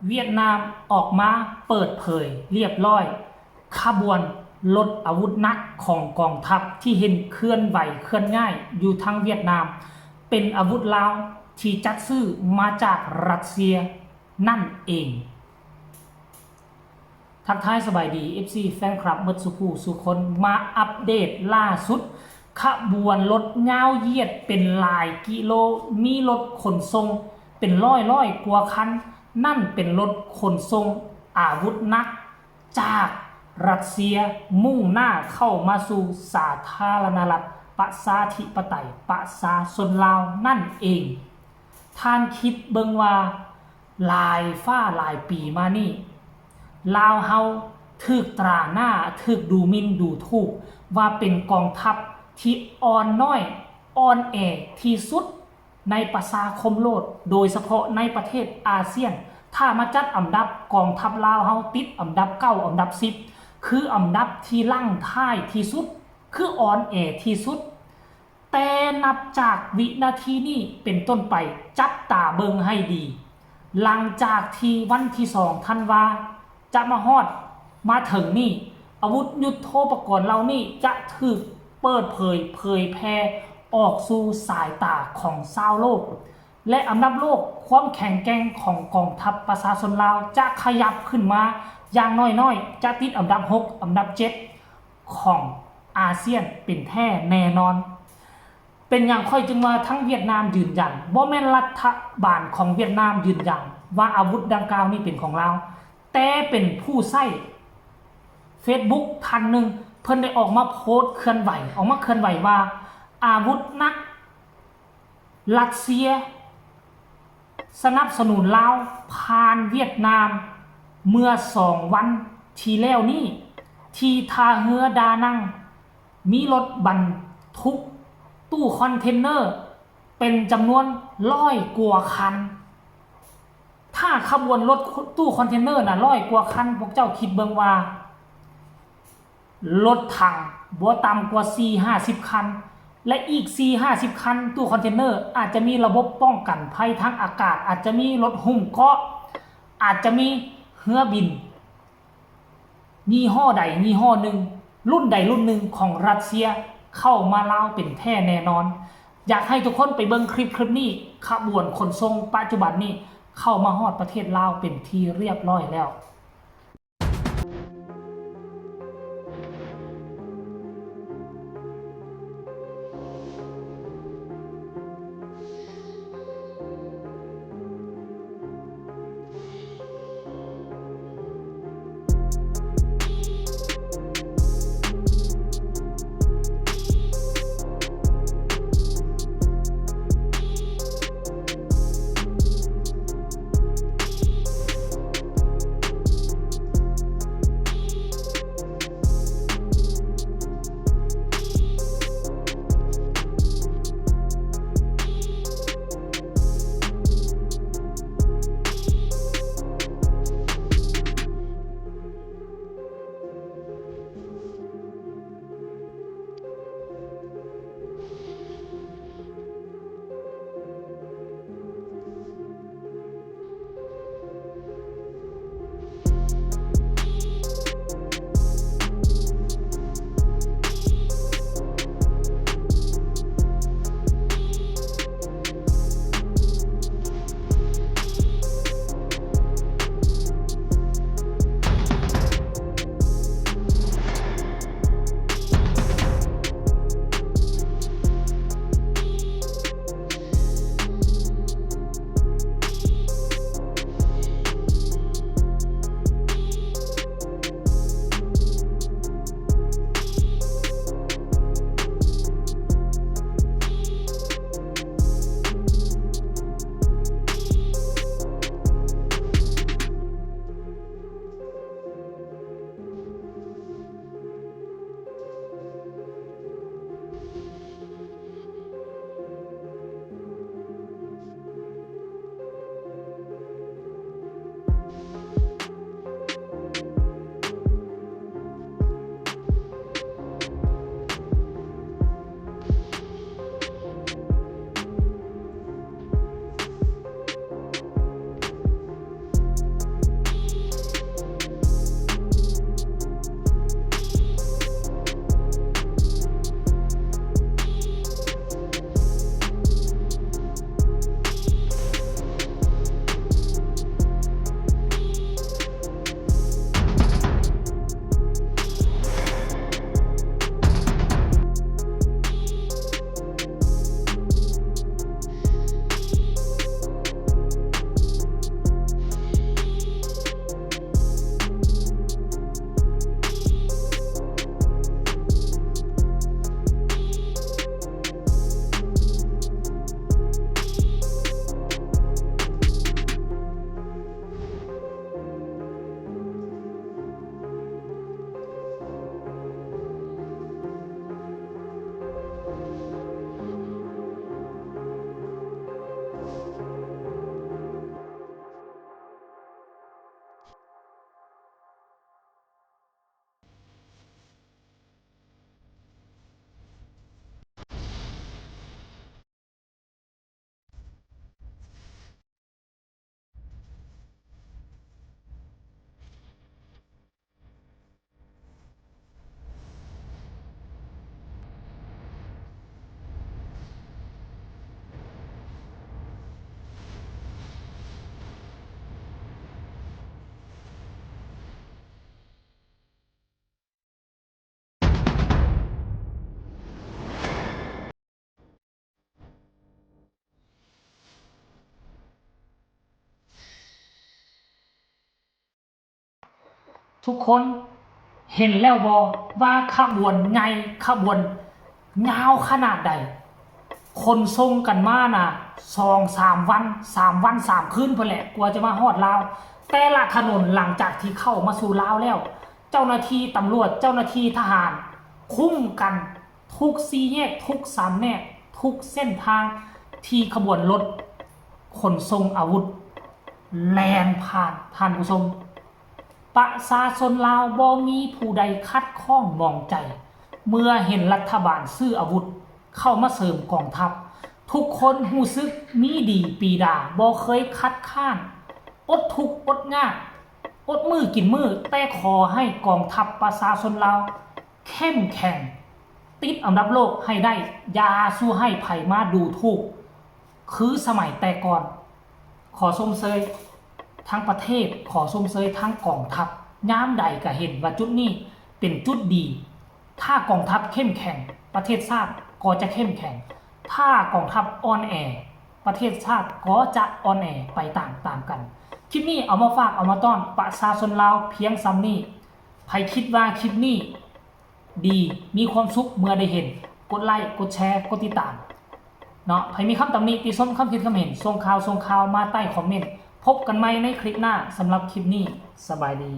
ຫວຽດນາມອອກມາເປີດເຜີຍລຽບລ້ອຍ ຂະບວນລົດອາວຸດໜັກຂອງກອງທັບທີ່ເຫັນເຄື່ອນໄຫວເຄື່ອນຍ້າຍຢູ່ທາງຫວຽດນາມ ເປັນອາວຸດລາວທີ່ຈັດຊື້ມາຈາກຣັດເຊຍນັ້ນເອງ. ທັກທາຍສະບາຍດີ ເອັຟຊີ ແຟນຄລັບໝົດສູ່ຜູ້ສູ່ຄົນ ມາອັບເດດລ່າສຸດ ຂະບວນລົດຍາວຢຽດເປັນຫຼາຍກິໂລ ມີລົດຂົນສົ່ງເປັນຮ້ອຍໆກວ່າຄັນ ນັ້ນເປັນລົດຂົນສົ່ງອາວຸດໜັກຈາກຣັດເຊຍ ມຸ່ງໜ້າເຂົ້າມາສູ່ສາທາລະນະລັດ ປະຊາທິປະໄຕ ປະຊາຊົນລາວນັ້ນເອງ. ທ່ານຄິດເບິ່ງວ່າ ຫຼາຍຟ້າຫຼາຍປີມານີ້ ລາວເຮົາຖືກຕາໜ້າ ຖືກດູໝິ່ນດູຖູກ ວ່າເປັນກອງທັບທີ່ອ່ອນນ້ອຍ ອ່ອນແອທີ່ສຸດໃນປະຊາຄົມໂລກ ໂດຍສະເພາະໃນປະເທດອາຊຽນ. ຖ້າມາຈັດອຳດັບ ກອງທັບລາວເຮົາຕິດອຳດັບເກົ້າ ອຳດັບສິບ ຄືອຳດັບທີ່ຫຼັງທ້າຍທີ່ສຸດ ຄືອ່ອນແອທີ່ສຸດ. ແຕ່ນັບຈາກວິນາທີນີ້ເປັນຕົ້ນໄປ ຈັບຕາເບິ່ງໃຫ້ດີ ຫຼັງຈາກທີ່ວັນທີສອງທັນວາຈະມາຮອດມາເຖິງນີ້ ອາວຸດຍຸດໂທປະກອນເຫຼົ່ານີ້ຈະຖືກເປີດເຜີຍ ເຜີຍແຜ່ອອກສູ່ສາຍຕາຂອງຊາວໂລກ ແລະ ອຳນາດໂລກ ຄວາມແຂງແກ່ງຂອງກອງທັບປະຊາຊົນລາວຈະຂະຫຍັບຂຶ້ນມາ ຢ່າງນ້ອຍໆ ຈະຕິດອຳດັບຫົກ ອຳດັບເຈັດ ຂອງອາຊຽນເປັນແທ້ແນ່ນອນ. ເປັນຫຍັງຂ້ອຍຈຶ່ງວ່າທັງຫວຽດນາມຢືນຢັນ? ບໍ່ແມ່ນລັດຖະບານຂອງຫວຽດນາມຢືນຢັນວ່າອາວຸດດັ່ງກ່າວນີ້ເປັນຂອງລາວ, ແຕ່ເປັນຜູ້ໃຊ້ເຟສບຸກທ່ານໜຶ່ງ ເພິ່ນໄດ້ອອກມາໂພສເຄື່ອນໄຫວ, ອອກມາເຄື່ອນໄຫວວ່າ ອາວຸດໜັກ ຣັດເຊຍສະໜັບສະໜູນລາວຜ່ານຫວຽດນາມເມື່ອສອງວັນທີ່ແລ້ວນີ້ ທີ່ທ່າເຮືອດານັງ ມີລົດບັນທຸກຕູ້ຄອນເທນເນີເປັນຈຳນວນຮ້ອຍກວ່າຄັນ. ຖ້າຂະບວນລົດຕູ້ຄອນເທນເນີນະຮ້ອຍກວ່າຄັນ, ພວກເຈົ້າຄິດເບິ່ງວ່າ ລົດຖັງບໍ່ຕ່ຳກວ່າສີ່ຫ້າສິບຄັນ ແລະ ອີກສີ່ຫ້າສິບຄັນຕູ້ຄອນເທນເນີ ອາດຈະມີລະບົບປ້ອງກັນໄພທາງອາກາດ, ອາດຈະມີລົດຫຸ້ມເກາະ, ອາດຈະມີເຮືອບິນຍີ່ຫໍ້ໃດຍີ່ຫໍ້ໜຶ່ງ, ລຸ້ນໃດລຸ້ນໜຶ່ງຂອງຣັດເຊຍເຂົ້າມາລາວເປັນແທ້ແນ່ນອນ. ຢາກໃຫ້ທຸກຄົນໄປເບິ່ງຄລິບ ຄລິບນີ້, ຂະບວນຂົນສົ່ງປັດຈຸບັນນີ້ເຂົ້າມາຮອດປະເທດລາວເປັນທີ່ຮຽບຮ້ອຍແລ້ວ. ທຸກຄົນເຫັນແລ້ວບໍ່ວ່າຂະບວນໃຫຍ່ ຂະບວນຍາວຂະໜາດໃດ? ຂົນສົ່ງກັນມານະ ສອງສາມວັນ ສາມວັນສາມຄືນພຸ້ນແຫຼະ ກວ່າຈະມາຮອດລາວ. ແຕ່ລະຖະໜົນຫຼັງຈາກທີ່ເຂົ້າມາສູ່ລາວແລ້ວ ເຈົ້າໜ້າທີ່ຕຳຫຼວດ ເຈົ້າໜ້າທີ່ທະຫານ ຄຸມກັນທຸກສີ່ແຍກ ທຸກສາມແຍກ ທຸກເສັ້ນທາງທີ່ຂະບວນລົດຂົນສົ່ງອາວຸດແລ່ນຜ່ານ. ທ່ານຜູ້ຊົມ ປະຊາຊົນລາວບໍ່ມີຜູ້ໃດຂັດຂ້ອງໝອງໃຈ ເມື່ອເຫັນລັດຖະບານຊື້ອາວຸດເຂົ້າມາເສີມກອງທັບ. ທຸກຄົນຮູ້ສຶກມີດີປີດາ ບໍ່ເຄີຍຄັດຄ້ານ ອົດທຸກອົດຍາກ ອົດມື້ກິນມື້ ແຕ່ຂໍໃຫ້ກອງທັບປະຊາຊົນລາວເຂັ້ມແຂງ ຕິດອັນດັບໂລກໃຫ້ໄດ້ ຢ່າສູ່ໃຫ້ໃຜມາດູຖູກຄືສະໄໝແຕ່ກ່ອນ. ຂໍຊົມເຊີຍທັງປະເທດ ຂໍຊົມເຊີຍທັງກອງທັບ. ຍາມໃດກະເຫັນວ່າຈຸດນີ້ເປັນຈຸດດີ. ຖ້າກອງທັບເຂັ້ມແຂງ ປະເທດຊາດກໍຈະເຂັ້ມແຂງ. ຖ້າກອງທັບອ່ອນແອ ປະເທດຊາດກໍຈະອ່ອນແອໄປຕາມໆກັນ. ຄລິບນີ້ເອົາມາຝາກ ເອົາມາຕ້ອນປະຊາຊົນລາວພຽງສ່ຳນີ້. ໃຜຄິດວ່າຄລິບນີ້ດີ ມີຄວາມສຸກເມື່ອໄດ້ເຫັນ ກົດໄລ້ ກົດແຊ ກົດຕິດຕາມເນາະ. ໃຜມີຄຳຕຳໜິຕິຊົມ ຄຳຄິດຄຳເຫັນ ສົ່ງຂ່າວ ສົ່ງຂ່າວມາໃຕ້ຄອມເມັນ. ພົບກັນໃໝ່ໃນຄລິບໜ້າ. ສຳລັບຄລິບນີ້ ສະບາຍດີ.